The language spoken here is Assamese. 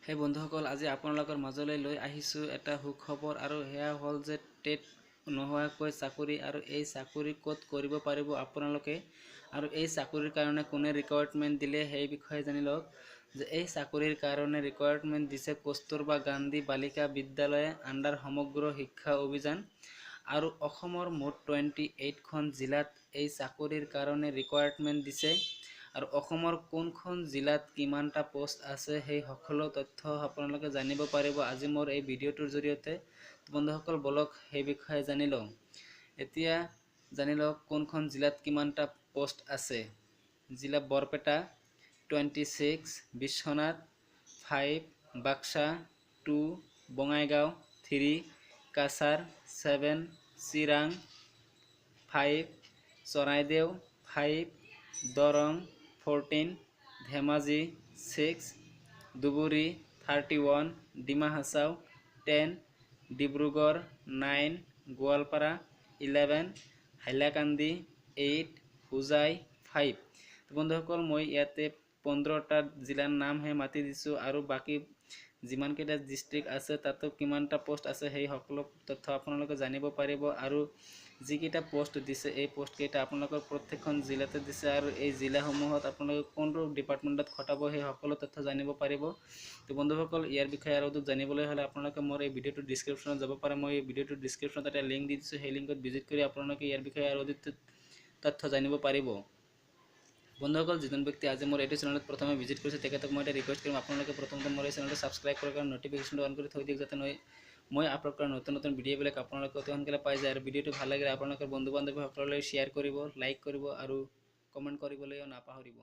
হে বন্ধুসকল, আজি আপোনালোকৰ মাজলৈ লৈ আহিছোঁ এটা সুখবৰ আৰু সেয়া হ'ল যে টেট নোহোৱাকৈ চাকৰি। আৰু এই চাকৰি ক'ত কৰিব পাৰিব আপোনালোকে আৰু এই চাকৰিৰ কাৰণে কোনে ৰিকুৱাৰমেণ্ট দিলে, সেই বিষয়ে জানি লওক যে এই চাকৰিৰ কাৰণে ৰিকুৱাৰমেণ্ট দিছে কস্তুৰবা গান্ধী বালিকা বিদ্যালয়ে আণ্ডাৰ সমগ্ৰ শিক্ষা অভিযান। আৰু অসমৰ মুঠ 28খন জিলাত এই চাকৰিৰ কাৰণে ৰিকুৱাৰমেণ্ট দিছে। আৰু অসমৰ কোনখন জিলাত কিমানটা পষ্ট আছে, সেই সকলো তথ্য আপোনালোকে জানিব পাৰিব আজি মোৰ এই ভিডিঅ'টোৰ জৰিয়তে। বন্ধুসকল, বলক সেই বিষয়ে জানি লওঁ। এতিয়া জানি লওক কোনখন জিলাত কিমানটা পষ্ট আছে। জিলা বৰপেটা 26, বিশ্বনাথ 5, বাক্সা 2, বঙাইগাঁও 3, কাছাৰ 7, চিৰাং 5, চৰাইদেউ 5, দৰং 14, ধেমাজি 6, ধুবুৰী 31, ডিমা হাছাও 10, ডিব্ৰুগড় 9, গোৱালপাৰা 11, হাইলাকান্দি 8, হোজাই 5। বন্ধুসকল, মই ইয়াতে 15টা জিলাৰ নামহে মাতি দিছোঁ আৰু বাকী যিমানকেইটা ডিষ্ট্ৰিক্ট আছে, তাতো কিমানটা পষ্ট আছে, সেই সকলো তথ্য আপোনালোকে জানিব পাৰিব। আৰু যিকেইটা পষ্ট দিছে, এই পষ্টকেইটা আপোনালোকৰ প্ৰত্যেকখন জিলাতে দিছে আৰু এই জিলাসমূহত আপোনালোকে কোনটো ডিপাৰ্টমেণ্টত খটাব, সেই সকলো তথ্য জানিব পাৰিব। তো বন্ধুসকল, ইয়াৰ বিষয়ে আৰু অধিক জানিবলৈ হ'লে আপোনালোকে মোৰ এই ভিডিঅ'টোৰ ডিছক্ৰিপশ্যনত যাব পাৰে। মই এই ভিডিঅ'টোৰ ডিছক্ৰিপশ্যনত এটা লিংক দি দিছোঁ। সেই লিংকত ভিজিট কৰি আপোনালোকে ইয়াৰ বিষয়ে আৰু অধিক তথ্য জানিব পাৰিব। বন্ধুসকল, যিজন ব্যক্তি আজি মোৰ এইটো চেনেলত প্ৰথমে ভিজিট কৰিছে, তেখেতক মই এটা ৰিকুৱেষ্ট কৰিম, আপোনালোকে প্ৰথমতে মোৰ এই চেনেলটো ছাবস্ক্ৰাইব কৰাৰ কাৰণে ন'টিফিকেশ্যনটো অন কৰি থৈ দিয়ক, যাতে মই আপলোড কৰা নতুন নতুন ভিডিঅ'বিলাক আপোনালোকে অতি সোনকালে পাই যায়। আৰু ভিডিঅ'টো ভাল লাগিলে আপোনালোকৰ বন্ধু বান্ধৱীসকললৈ শ্বেয়াৰ কৰিব, লাইক কৰিব আৰু কমেণ্ট কৰিবলৈও নাপাহৰিব।